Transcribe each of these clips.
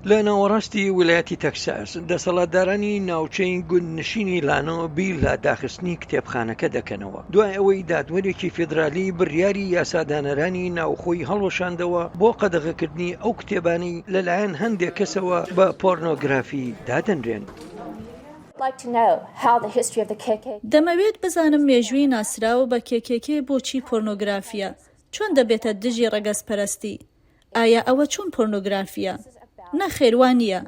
لە ناوەڕاستی ویلایەتی تەکساس، دەسەڵاتدارانی ناوچەی گوندنشینی لانۆ بیر لە داخستنی کتێبخانەکە دەکەنەوە، دوای ئەوەی دادوەرێکی فیدرالی بڕیاری یاسادانەرانی ناوخۆی هەڵوەشاندەوە بۆ قەدەغەکردنی ئەو کتێبانەی لەلایەن هەندێک کەسەوە بە پۆرنۆگرافی دادەنرێن. دەمەوێت بزانم مێژووی ناسراو بە کێکێکێ بۆچی پۆرنۆگرافییە؟ چۆن دەبێتە دژی ڕەگەزپەرستی؟ ئایا ئەوە چۆن پۆرنۆگرافییە؟ نەخێر وا نییە.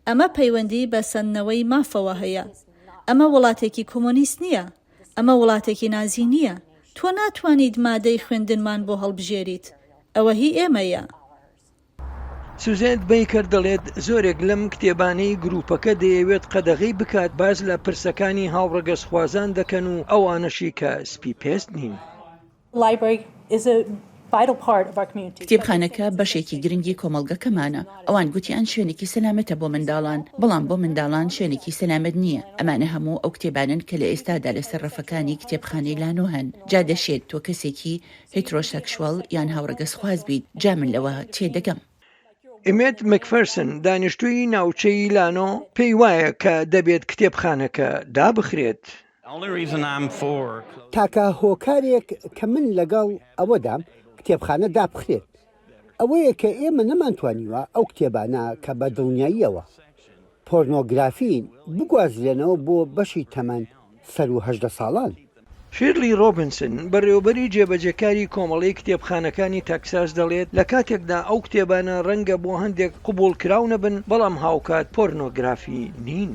ئەمە پەیوەندی بە سەندنەوەی مافەوە هەیە. ئەمە وڵاتێکی کۆمۆنیست نییە. ئەمە وڵاتێکی نازی نییە. تۆ ناتوانیت مادەی خوێندنمان بۆ هەڵبژێریت. ئەوە هی ئێمەیە. سوزێت بەیکەر دەڵێت زۆرێک لەم کتێبانەی گروپەکە دەیەوێت قەدەغەی بکات باس لە پرسەکانی هاوڕەگەزخوازان دەکەن و ئەوانەشی کە سپی پێست نین. کتێبخانەکە بەشێکی گرنگی کۆمەڵگەکەمانە. ئەوان گوتیان شوێنێکی سەلامەتە بۆ منداڵان، بەڵام بۆ منداڵان شوێنێکی سەلامەت نییە. ئەمانە هەموو ئەو کتێبانەن کە لە ئێستادا لەسەر ڕەفەکانی کتێبخانەی لانۆ هەن. جا دەشێت تۆ کەسێکی هێترۆسێکشوەڵ یان هاوڕەگەزخواز بیت، جا من لەوە تێدەگەم. ئیمێت مکفەرسن، دانیشتووی ناوچەی لانۆ، پێی وایە کە دەبێت کتێبخانەکە دابخرێت. تاکە هۆکارێک کە من لەگەڵ ئەوەدام کتێبخانە دابخرێت، ئەوەیە کە ئێمە نەمانتوانیوە ئەو کتێبانە کە بە دڵنیاییەوە پۆرنۆگرافین بگوازرێنەوە بۆ بەشی تەمەن سەروو 18 ساڵان. شیرلی ڕۆبنسن، بەڕێوەبەری جێبەجێکاری کۆمەڵەی کتێبخانەکانی تەکساس دەڵێت، لە کاتێکدا ئەو کتێبانە ڕەنگە بۆ هەندێک قبوڵکراو نەبن، بەڵام هاوکات پۆرنۆگرافی نین.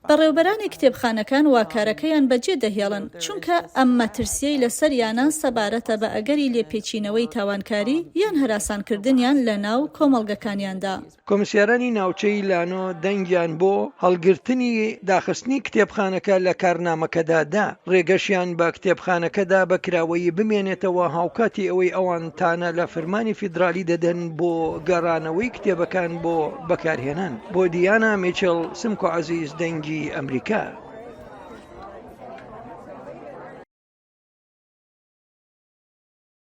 بەڕێوبەرانی کتێبخانەکان وا کارەکەیان بەجێ دەهێڵن، چونکە ئەم مەترسیەی لەسەریانە سەبارەتە بە ئەگەری لێپێچینەوەی تاوانکاری یان هەراسانکردنیان لە ناو کۆمەڵگەکانیاندا. کۆمیسیارانی ناوچەی لانۆ دەنگیان بۆ هەڵگرتنی داخستنی کتێبخانەکە لە کارنامەکەدا دا، ڕێگەشیان بە کتێبخانەکە دا بە کراوەیی بمێنێتەوە هاوکاتی ئەوەی ئەوان تانە لە فرمانی فیدرالی دەدەن بۆ گەڕانەوەی کتێبەکان بۆ بەکارهێنان. بۆ دیانا میچڵ، سمکۆ عەزیز، دەنگی ئەمریکا.